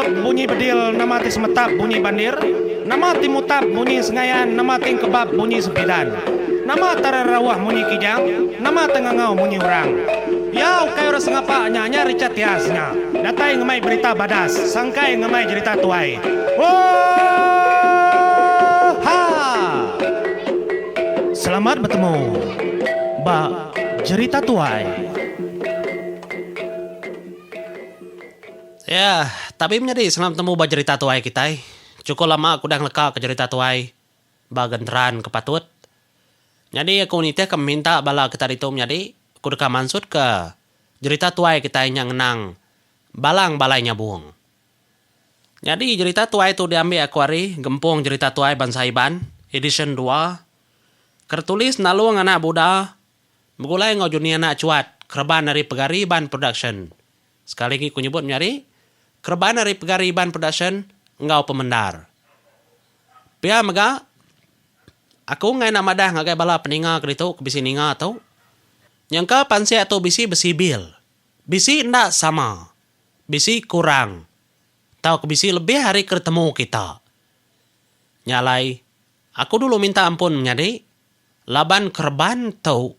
meletup bunyi bedil nama ti semetap bunyi bandir nama ti mutap munyi sengayan nama ti engkebap munyi sempidan nama tararauh munyi kijang nama tengangau munyi orang. Iya ukai orang sengapa nya nya Richard Tias nya datai ngemai berita badas sangkai ngemai jerita tuai. Oohaa! Selamat betemu ba Jerita Tuai. Ya, tabi menyadi selamat betemu ba Jerita Tuai kitai. Chukup lama aku udah ngeleka ke Jerita Tuai ba genteran ke patut. Nyadi aku nitihka minta bala kita ditu menyadi, aku deka mansutka jerita tuai kitai nya ngenang Balang Balai Nyabung. Nyadi jerita tuai tu diambi aku ari Gempung Jerita Tuai Bansa Iban, Edisyen dua, ke ditulis Nalung Anak Buda begulai enggau Juni Anak Chuat kereban ari Pegari Iban Production. Sekali agi ku nyebut menyadi, kereban ari Pegari Iban Production enggau pemendar. Pia mega, aku enggai enda madah ngagai bala peninga ke ditu ke bisi ninga tu, nyangka pansik tu bisi besibil, bisi enda sama, bisi kurang tauka bisi lebih ari ke ditemu kita. Nya alai, aku dulu minta ampun menyadi laban kereban tu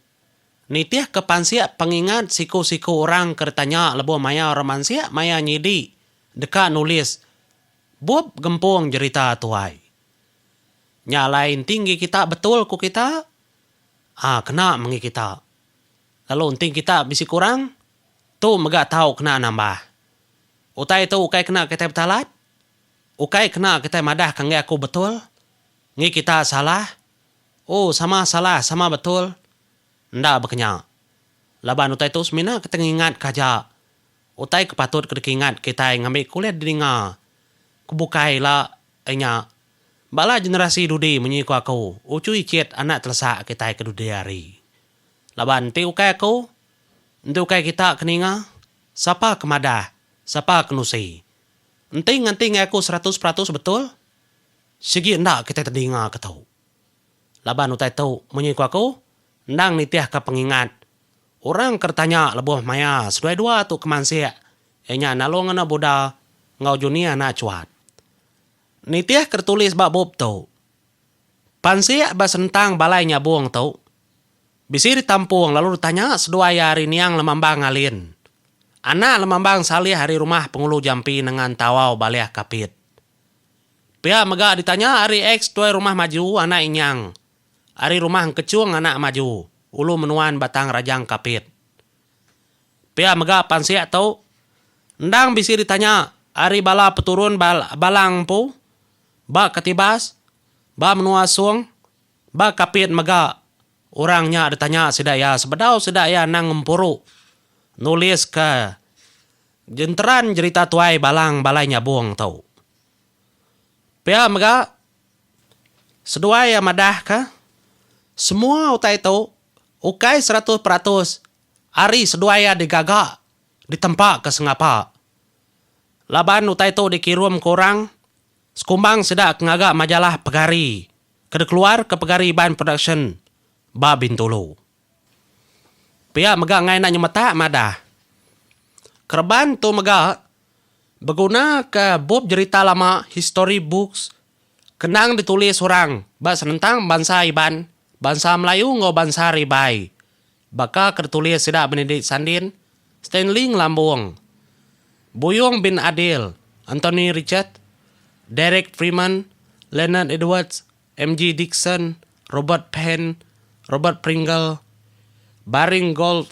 nitihka pansik pengingat siku-siku orang ke ditanya lebuh maya orang mansik maya nyidi deka nulis Bup gempung jerita tuai. Nya alai enti enggi kita betul ku kita, aa kena menggi kita. Lalu enti kita bisi kurang, tu mega tau kena nambah. Utai tu ukai kena kitai betalat, ukai kena kitai madah ke enggi aku betul, enggi kita salah, ooh sama salah sama betul, enda bekenya. Laban utai tu semina kitai ngingatka aja Utai ke patut ke dikingat kitai ngambi ke ulih didinga ke bukai ila inya bala generasi dudi munyi ku aku uchu ichit anak telesak kitai ke dudi hari. Laban enti ukai aku enti ukai kita ke ninga sapa ke madah sapa ke nusi. Enti nganti enggai aku 100% betul sigi enda kitai tedinga ke tu. Laban utai tu munyi ku aku endang nitihka pengingat Orang ke ditanya lebuh maya seduai dua tu ke mansik iya nya Nalong anak Buda enggau Juni anak Chuat. Nitih ke ditulis ba bup tu, pansik ba senentang balai nyabung tu bisi ditampung lalu ditanya seduai iya ari niang Lemambang Alin, anak Lemambang Salih ari rumah Pengulu Jampi Nengan Tawau Balih Kapit. Pia mega ditanya ari ex tuai rumah Maju anak Inyang Ari rumah Engkechung anak Maju, ulu menuan Batang Rajang Kapit. Pia mega pansik tu endang bisi ditanya ari bala peturun Balang empu ba Katibas, ba menua Song, ba Kapit mega orang nya ditanya sida iya sebedau sida iya nang ngempuru nuliska genteran jerita tuai Balang Balai Nyabong tu. Pia mega Seduai iya madahka, semua utai tu ukai 100% ari seduai iya digaga ditempa ke sengapa. Laban utai tu dikirumka orang sekumbang sida ke ngaga majalah Pegari ke dikeluarka Pegari Iban Production ba Bintulu. Pia mega enggai enda nyemetak madah, kereban tu mega begunaka bup jerita lama History Books Kenang ditulis orang ba senentang bansa Iban, bansa Melayu enggau bansa Ribai. Baka ke ditulis sida Benedict Sandin, Stanley Ngelambong, Buyong bin Adil, Anthony Richard, Derek Freeman, Leonard Edwards, MG Dickson, Robert Penn, Robert Pringle, Baring Gould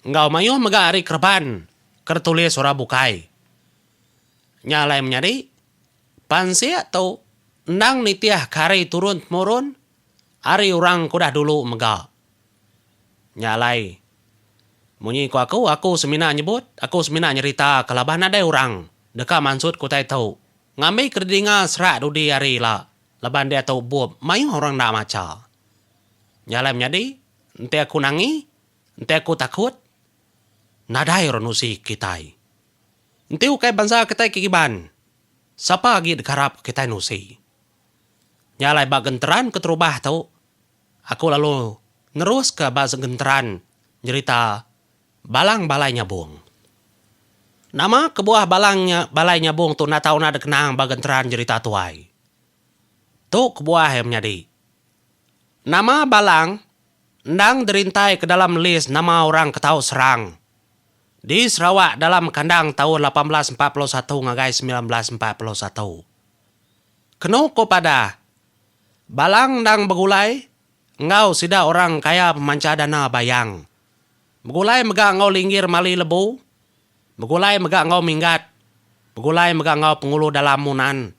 enggau mayuh mega ari kereban ke ditulis orang bukai. Nya alai menyadi, Pansik tu endang nitihka hari turun temurun ari orang ke udah dulu mega. Nya alai, munyi ku aku, aku semina nyebut, aku semina nyeritaka laban nadai orang deka mansutka utai tu ngambika didinga serak dudi hari ila laban diatu bup mayuh orang enda macha. Nya alai menyadi, enti aku nangi, enti aku takut, nadai orang nusi kitai. Enti ukai bansa kitai ke Iban, sapa agi dikarap kitai nusi. Nya alai ba genteran keterubah tu, aku lalu neruska ba genteran nyerita Balang Balai Nyabong. Nama kebuah balang nya balai nyabung tu enda tau enda dikenang ba genteran jerita tuai? Tu kebuah iya menyadi. Nama balang endang dirintai ke dalam lis nama orang ke tau serang di Sarawak dalam kandang taun 1841 ngagai 1941. Kenu ku padah, balang endang begulai enggau sida orang kaya pemancha dana Bayang. Begulai mega enggau Linggir Mali Lebu, begulai mega enggau Minggat, begulai mega enggau Pengulu Dalam Munan,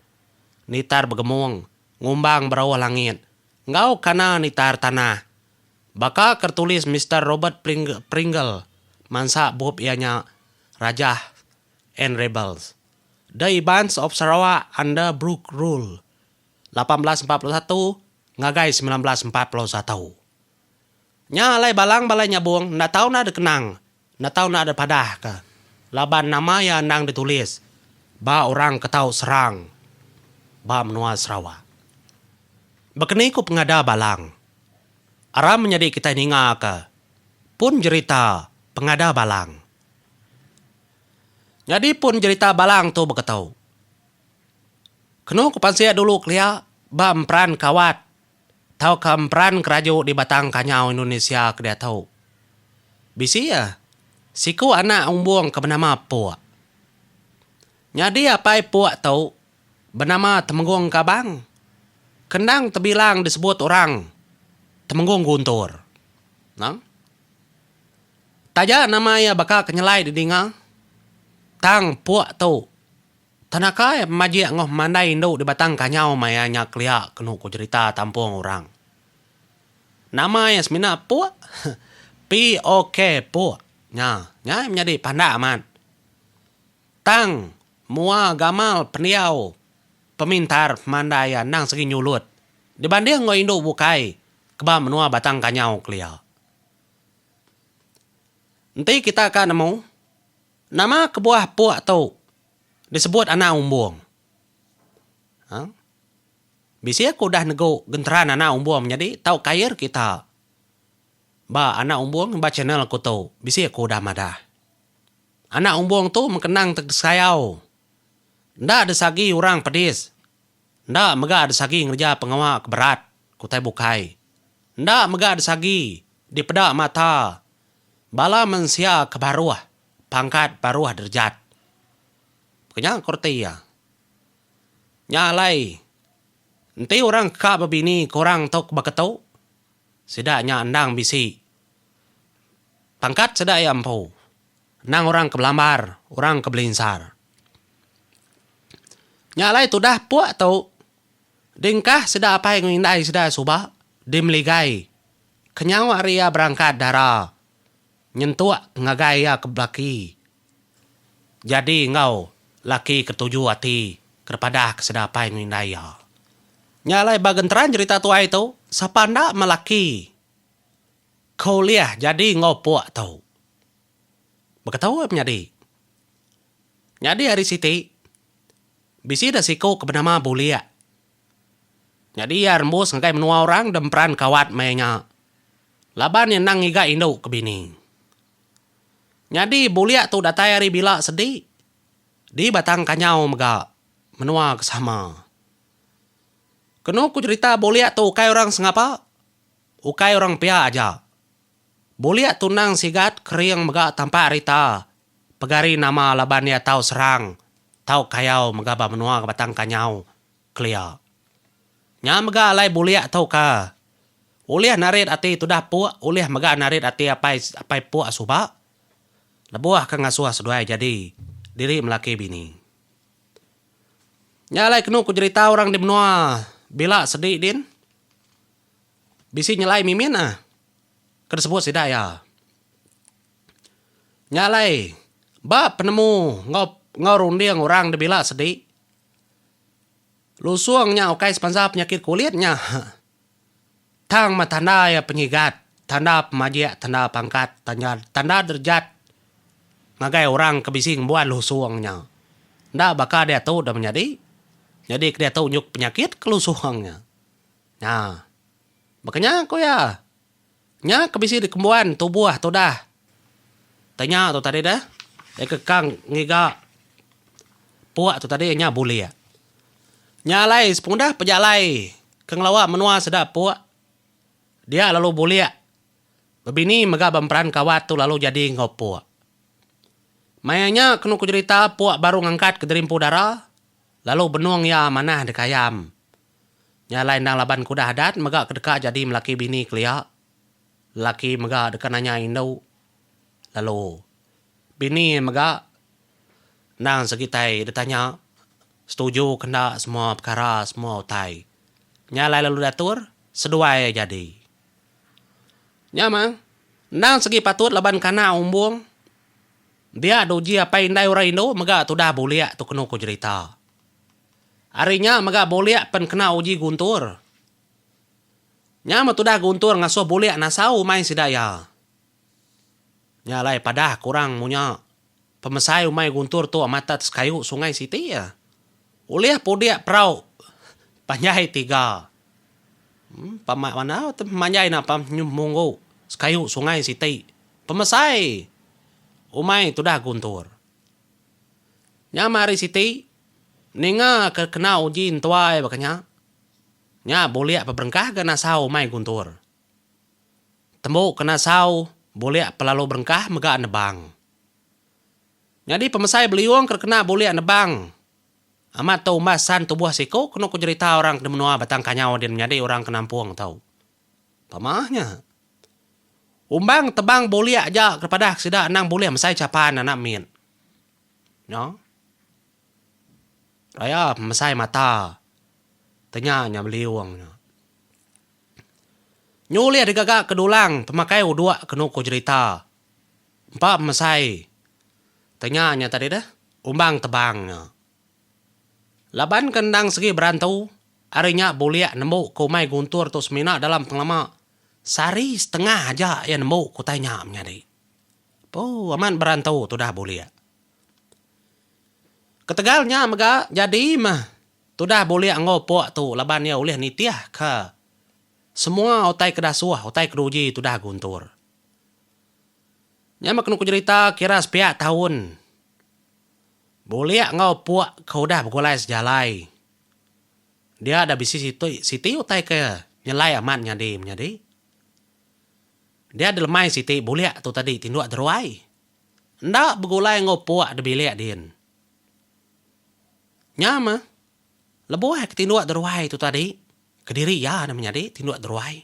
Nitar Begemung, Ngumbang Berauh Langit, enggau Kana Nitar Tanah. Baka ke tulis Mister Robert Pringle mansa bup iya nya Rajah and Rebels, The Ibans of Sarawak Under Brooke Rule, 1841 ngagai 1941. Nya alai balang balai nyabung enda tau enda dikenang, enda tau enda dipadahka laban nama iya endang ditulis ba orang ke tau serang ba menua Sarawak. Bekeni ku pengada balang. Aram menyadi kitai ningaka pun jerita pengada balang. Nyadi pun jerita balang tu beketu. Kenu ku pansik dulu kelia ba emperan kawat tauka emperan keraju di Batang Kanyau Indonesia ke diatu. Bisi iya siku anak umbung ke benama Puk. Nyadi apai Puk tu benama Temenggung Kabang ke endang tebilang disebut orang Temenggung Guntur. Nang. Taja nama iya baka ke nyelai didinga, tang Puk tu Tanaka iya pemajik enggau pemandai indu di Batang Kanyau maya nya kelia kenu ku jerita tampung orang. Nama iya semina Puk, POK Puk. Nya, nya iya menyadi pandak amat. Tang, mua gamal pendiau pemintar pemandai iya endang segi nyulut dibanding enggau indu bukai ke ba menua Batang Kanyau kelia. Enti kita ka nemu, Nama kebuah puk tu disebut anak umbung? Ha? Bisi aku udah negu genteran anak umbung menyadi tau kair kita. Ba anak umbung ba channel aku tu bisi aku udah madah. Anak umbung tu mengkenang tesayau. Enda disagi orang pedis. Enda mega disagi ngereja pengawa ke berat ke utai bukai. Enda mega disagi dipeda mata Bala mensia ke baruh pangkat baruh derjat. Pekenya ku reti iya. Nya alai enti orang ka bebini ke orang tu ke baka tu, sida nya endang bisi pangkat sida iya empu. Endang orang ke belambar, orang ke belinsar. Nya alai tudah puk tu dingkah sida apai enggau indai sida suba di meligai. Kenyau ari iya berangkat dara nyentuk ngagai iya ke belaki jadi enggau laki ke tuju ati ke dipadah ke sida apai enggau indai iya. Nya alai ba genteran jerita tuai tu, sapa enda meh laki ke ulih jadi enggau puk tu. Beketu menyadi. Nyadi hari siti, bisi deh siku ke benama Bulik. Nyadi iya rembus ngagai menua orang demperan kawat maya nya laban iya endang ngiga indu ke bini. Nyadi Bulik tu datai ari Bila Sedi di Batang Kanyau mega menua ke sama. Kenu ku jerita Bulik tu ukai orang sengapa, ukai orang pia aja. Bulik tu endang sigat kering mega tampak rita pegari nama laban iya tau serang tau kayau mega ba menua ke Batang Kanyau kelia. Nya mega alai bulik tu ka ulih narit ati tudah puk ulih mega narit ati apai apai puk suba lebuh ka ngasuh seduai jadi diri melaki bini. Nya alai kenu ku jerita orang di menua bila sedi din bisi nyelai mimin ah ke disebut sida iya. Nya alai ba penemu enggau enggau runding orang di bila sedi Lusung nya ukai sebansa penyakit kulit nya. Tang meh tanda iya penyigat, tanda pemajik, tanda pangkat, tanda tanda derjat ngagai orang ke bisi ngembuan lusung nya. Enda baka diatu deh menyadi. Nyadi ke diatu nyuk penyakit ke lusung nya. Nya. Baka nya ku iya. Nya ke bisi dikembuan tubuh tudah. Tanya tu tadi deh. Iya ke ka ngiga puk tu tadi nya bulik. Nya alai sepengudah pejalai ke ngelawa menua sida puk dia lalu bulik bebini mega ba emperan kawat tu lalu jadi enggau puk. Maya nya kenu ku jerita puk baru ngangkat ke diri empu dara lalu benung iya manah dikayam. Nya alai endang laban ke udah adat mega ke deka jadi melaki bini kelia. Lelaki mega deka nanya indu lalu bini mega endang segi tai ditanya setuju ke enda semua pekara semua utai. Nya alai lalu diatur seduai jadi. Nya mah endang segi patut laban kana umbung dia diuji apai indai orang indu mega tudah bulik tu kenu ku jerita. Ari nya mega bulik pen kena uji guntur. Nya meh tudah Guntur ngasuh bulik nasau umai sida iya. Nya alai padah ke orang munya pemesai umai Guntur tu amat tak sekayu sungai siti iya. Ulih pudik perau panjai tiga. Pama mana manjai enda munggu sekayu sungai siti. Pemesai umai tudah Guntur. Nya meh hari siti ninga ke kena uji entua iya baka nya. Nya bulik peberengkah ga nasau umai Guntur. Tembu ke nasau bulik pelalu berengkah mega nebang. Nyadi pemesai beliung ke kena bulik nebang amat tu umbas san tubuh siku kenu ku jerita orang ke di menua Batang Kanyau din menyadi orang ke nampung tu. Pamah nya. Umbang tebang bulik aja ke padah ke sida endang bulih mesai chapan anak mit. Nya. Raya pemesai mata tenya nya beliung nya. Nyu ulih digaga ke dulang pemakai uduk kenu ku jerita. Empa pemesai tenya nya tadi deh umbang tebang nya. Laban ke endang segi berantu ari nya bulik nembu ke umai guntur tu semina dalam pengelama sehari setengah aja iya nembu ke utai nya menyadi. Poo amat berantu tudah bulik. Ketegal nya mega jadi meh tudah bulik enggau pok tu laban iya ulih nitihka semua utai ke dasuh utai ke diuji tudah Guntur. Nya meh kenu ku jerita kira sepiak taun bulik enggau pok ke udah begulai sejalai dia da bisi siti siti utai ke nyelai amat nyadi menyadi. Dia dilemai siti bulik tu tadi tinduk deruai. Enda begulai enggau puk di bilik din. Nya meh, lebuh ke tinduk deruai tu tadi, kediri iya ne menyadi tinduk deruai.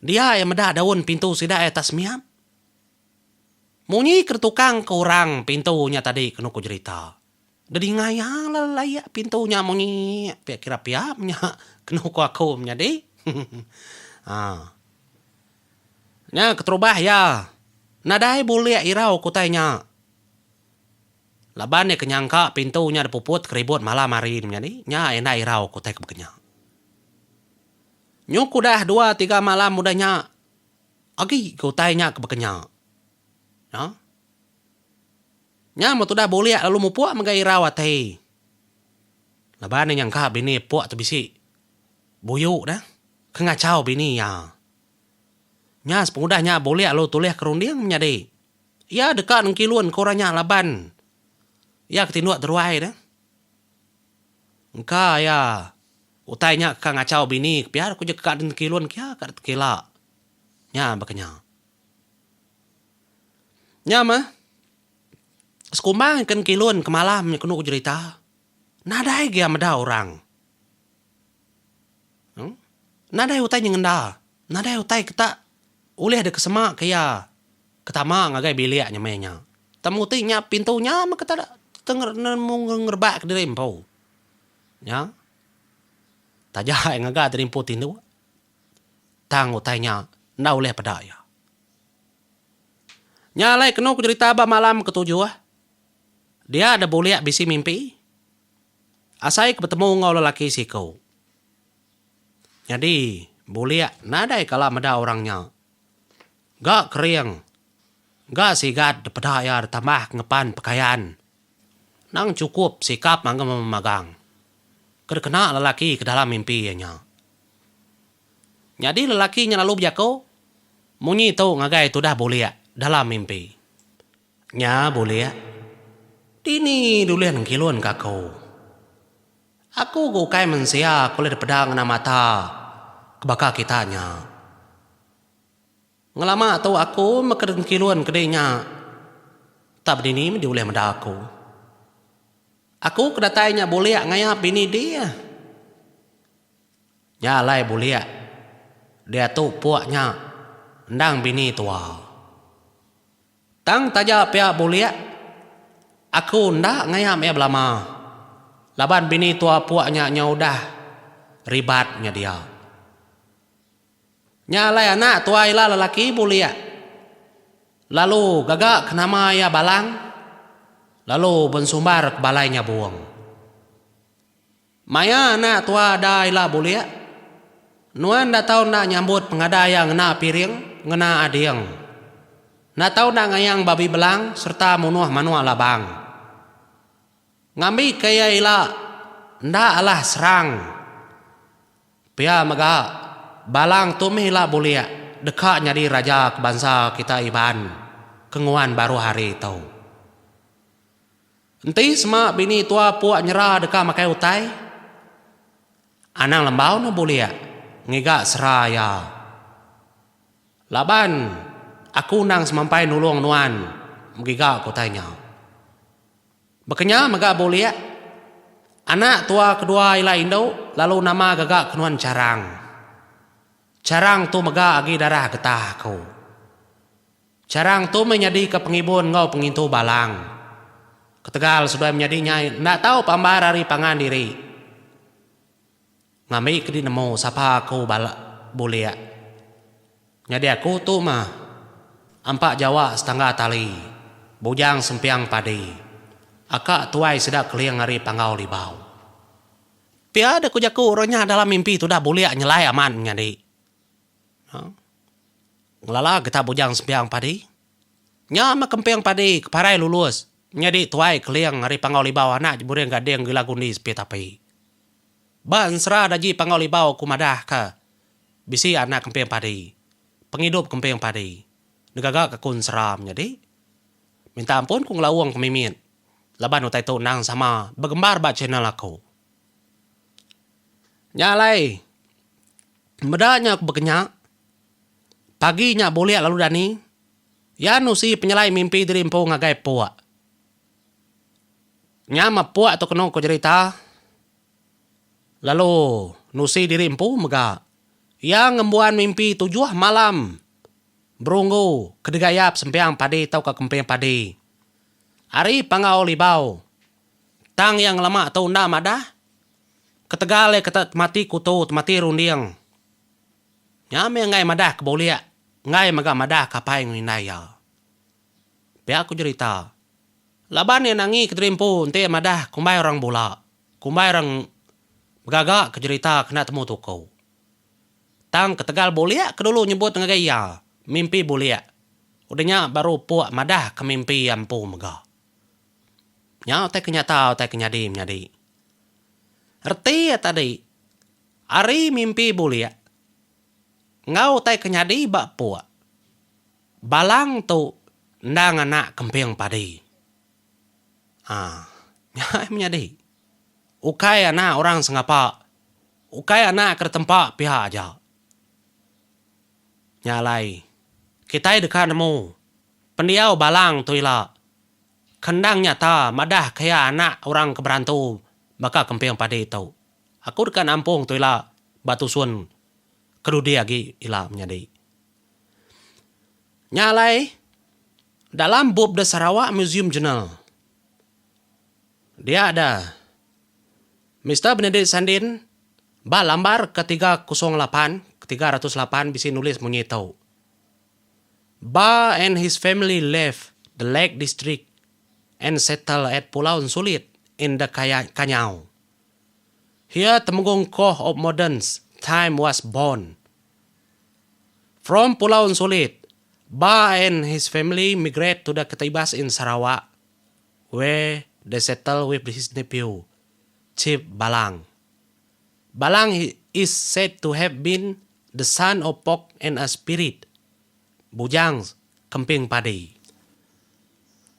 Dia iya meda daun pintu sida iya tak semiap. Munyi ke tukang ke orang pintu nya tadi kenu ku jerita. Dedinga iya lelayak pintu nya munyi pia kira pia menya kenu ku aku menyadi. Haa. Nya keterubah iya, nadai bulik irau ke utai nya. Laban iya ke nyangka pintu nya dipuput ke ribut malam hari ne menyadi, nya iya enda irau ke utai ke baka nya. Nyuk udah dua tiga malam udah nya, agi ke utai nya ke baka nya. Nya. Nya meh tudah bulik lalu mupuk mega irau ati. Laban iya nyangka bini epuk tu bisi buyu dah ke ngachau bini iya. Nya sepengudah nya bulik lalu tulih ke runding menyadi. Iya deka nengkilun ke orang nya laban iya ke tinduk teruai deh. Engka iya utai nya ka ngachau bini ke pia ku je ka nengkilun ke iya ka tekila. Nya baka nya. Nya meh sekumbang ke nengkilun ke malam nya kenu ku jerita nadai gia meda orang. Nadai utai nyengenda, nadai utai ke tak ulih dikesema ke iya ke tama ngagai bilik nya meh nya. Temu ti nya pintu nya meh ke tak nemu ngerebak kediri empu. Nya. Taja iya ngaga diri empu tinduk tang utai nya enda ulih peda iya. Nya alai kenu ku jerita ba malam ketujuh dia da bulik bisi mimpi. Asai ke betemu enggau lelaki siku. Nyadi, bulik nadai kala meda orang nya. Ga kering, ga sigat dipeda iya ditambah ke ngepan pekayan. Endang chukup sikap anggap memagang ke dikena lelaki ke dalam mimpi iya nya. Nyadi lelaki nya lalu bejaku munyi tu ngagai tudah bulik dalam mimpi. Nya bulih. Dini dulih nengkilun ka aku. Aku ga ukai mensia ke ulih dipeda ngena mata ke baka kita nya. Ngelama tu aku meh ke dengkilun ke di nya. Tak bedini meh diulih meda aku. Aku ke datai nya bulik ngayap bini dih. Nya alai bulik diatu puk nya endang bini tua. Tang taja pia bulik aku enda ngayap iya belama laban bini tua puk nya nyau udah ribat nya dia. Nya alai anak tuai ila lelaki bulik lalu gaga ke nama iya Balang lalu bensumbar ke balai nyabung. Maya anak tua ada ila bulik, nuan enda tau enda nyambut pengada iya ngena piring, ngena ading. Enda tau enda ngayang babi belang sereta munuh manuk labang. Ngambika iya ila enda alah serang. Pia mega, Balang tu mih ila bulik deka nyadi raja ke bansa kita Iban ke nguan baruh hari tu. Enti sema bini tua puk nyera deka makai utai, anang lembau ne bulik ngiga sera iya. Laban aku endang semampai nulung nuan begiga ke utai nya. Baka nya mega bulik, anak tua kedua ila indu lalu nama gaga ke nuan Charang. Charang tu mega agi darah getah aku. Charang tu meh nyadika pengibun enggau pengintu Balang. Ketegal seduai menyadi nya enda tau pambar ari pangan diri. Ngambi ke di nemu sapa aku bala bulik. Nyadi aku tu mah ampa jawa setangga tali, bujang sempiang padi. Aka tuai sida keling ari Panggau Libau. Pia deh ku jaku orang nya dalam mimpi tudah bulik nyelai amat menyadi. Ngelala kita bujang sempiang padi. Nya meh kemping padi ke parai lulus menyadi tuai keling ari Panggau Libau anak Jeburing Gading Gila Gundi Sepi Tapi. Ba ensera daji Panggau Libau ku madah ka bisi anak kemping padi, pengidup kemping padi digaga ka ku ensera menyadi. Minta ampun ku ngelaung ke mimit laban utai tu endang sama begembar ba channel aku. Nya alai meda nya ku bekenya pagi nya bulik lalu dani iya nusi penyelai mimpi diri empu ngagai puk. Nya meh puk tu kenu ku jerita lalu nusi diri empu mega. Iya ngembuan mimpi tujuh malam berunggu ke digayap sempiang padi tauka kemping padi. Ari Panggau Libau tang iya ngelama tu enda madah ketegal iya ke temati kutu temati runding. Nya meh enggai madah ke bulik enggai mega madah ke apai enggau indai iya. Pia ku jerita. Laban iya nangi kediri empu enti iya madah kumbai orang bula, kumbai orang begaga ke jerita kena temu tuku. Tang ketegal bulik ke dulu nyebut ngagai iya, mimpi bulik. Udah nya baru puk madah ke mimpi iya empu mega. Nya utai ke nyata utai ke nyadi menyadi. Reti iya tadi, ari mimpi bulik enggau utai ke nyadi ba puk. Balang tu endang anak kemping padi. Aa, nya ai menyadi. Ukai anak orang sengapa, ukai anak ke ditempa pia aja. Nya alai, kitai deka nemu pendiau Balang tu ila ke endang nyata madah ke iya anak orang ke berantu baka kemping padi tu. Aku deka nampung tu ila ba tusun ke dudi agi ila menyadi. Nya alai, dalam bup The Sarawak Museum Journal, dia ada Mister Benedict Sandin ba lambar ke 308, 308 bisi nulis munyi tu, Ba and his family left the Lake District and settled at Pulau Ensulit in the Kanyau. Here Temenggung Koh of modern time was born. From Pulau Ensulit, Ba and his family migrate to the Ketibas in Sarawak where they settle with his nephew, Chief Balang. Balang is said to have been the son of Pok and a spirit, Bujang Kemping Padi.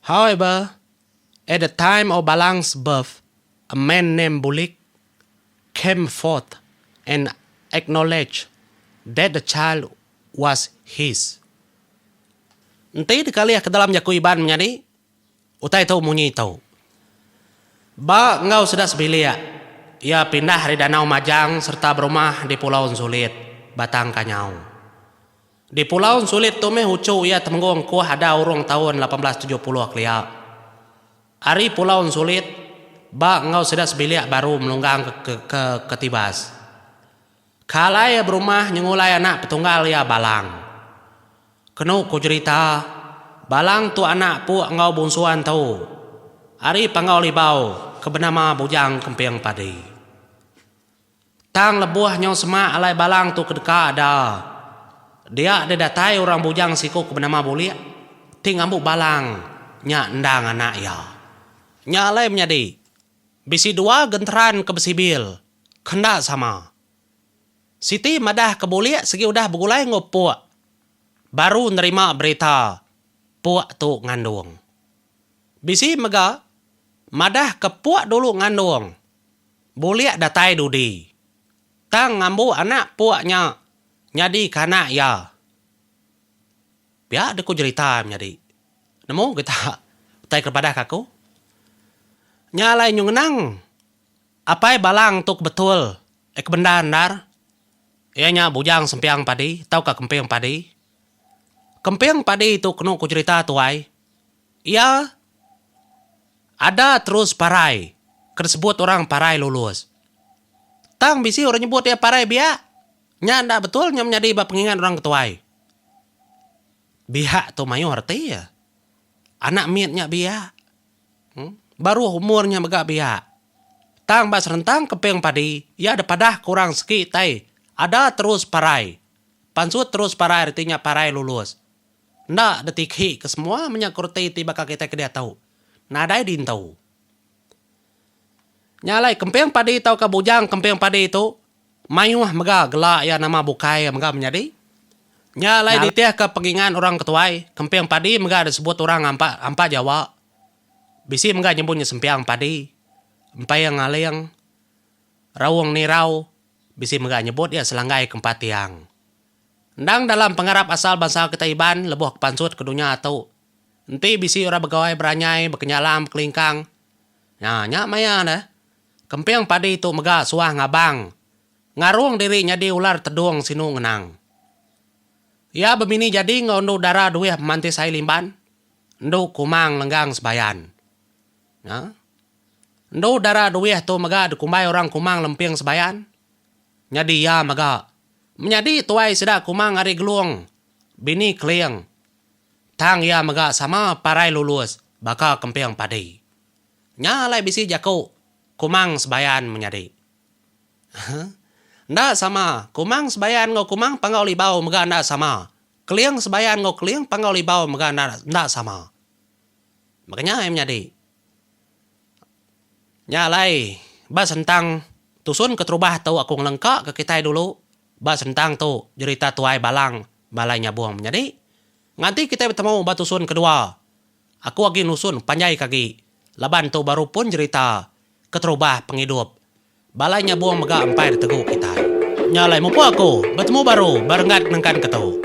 However, at the time of Balang's birth, a man named Bulik came forth and acknowledged that the child was his. Enti dikalih ke dalam jaku Iban menyadi, utai tu munyi tu. Ba enggau sida sebilik, iya pindah ari Danau Majang sereta berumah di Pulau Ensulit, Batang Kanyau. Di Pulau Ensulit tu meh uchu iya Temenggung Kuh ada urung taun 1870 kelia. Ari Pulau Ensulit, ba enggau sida sebilik baru melunggang ke ke Ketibas. Ke alai iya berumah nyengulai anak petunggal iya Balang. Kenu ku jerita, Balang tu anak puk enggau Bungsu Antu ari Panggau Libau ke benama Bujang Kemping Padi. Tang lebuh nyau semak alai Balang tu ke deka ada, dia deh datai orang bujang siku ke benama Bulik ti ngambu Balang nya endang anak iya. Nya alai menyadi, bisi dua genteran ke besibil ke enda sama. Siti madah ke Bulik sigi udah begulai enggau Puk baru nerima berita Puk tu ngandung. Bisi mega madah ke Puk dulu ngandung, Bulik datai dudi. Tang ngambu anak Puk nya nyadi ke anak iya. Pia deh ku jerita menyadi. Nemu kita utai ke padah ke aku. Nya alai nyu ngenang Apai Balang tu ke betul eh ke bendar endar iya nya Bujang Sempiang Padi tauka Kemping Padi. Kemping Padi tu kenu ku jerita tuai iya ada terus parai ke disebut orang parai lulus. Tang bisi orang nyebut iya parai biak nya enda betul nya menyadi ba pengingat orang ke tuai. Biak tu mayuh reti iya. Anak mit nya biak. Baruh umur nya mega biak. Tang ba serentang keping padi, iya dipadah ke orang segi tai ada terus parai. Pansut terus parai reti nya parai lulus. Enda ditiki ke semua menya ku reti ti baka kitai ke diatu. Nadai dintu. Nya alai kemping padi tauka bujang kemping padi tu mayuh mega gela iya nama bukai mega menyadi. Nya alai nitihka pengingat orang ke tuai, kemping padi mega disebut orang ampa ampa Jawa. Bisi mega nyebut nya sempiang padi, emping aling, raung nirau, bisi mega nyebut iya selanggai kempat tiang. Endang dalam pengarap asal bansa kitai Iban lebuh ke pansut ke dunya tu, enti bisi orang begawai beranyai, bekenyalam, bekelingkang, nya nya maya ne. Kemping padi tu mega suah ngabang Ngarung diri nyadi ular tedung sinu ngenang. Iya bebini jadi enggau endu dara duih pemantis ai limban, endu kumang lenggang sebayan. Nya. Endu dara duih tu mega dikumbai orang kumang lemping sebayan. Nyadi iya mega menyadi tuai sida kumang ari Gelung, bini Keling. Tang iya mega sama parai lulus baka kemping padi. Nya alai bisi jaku kumang sebayan menyadi. Enda sama. Kumang sebayan enggau kumang Panggau Libau mega enda sama. Keling sebayan enggau keling Panggau Libau mega enda enda sama. Baka nya ai menyadi. Nya alai ba sentang tusun keterubah tu aku ngelengka ke kitai dulu ba sentang tu jerita tuai Balang Balai Nyabong menyadi. Nganti kitai betemu ba tusun kedua. Aku agi nusun panjai ke agi laban tu baru pun jerita keterubah pengidup Balai nyabung mega empai ditegu kitai. Nya alai mupuk aku betemu baru ba renggat nengkan ke tu.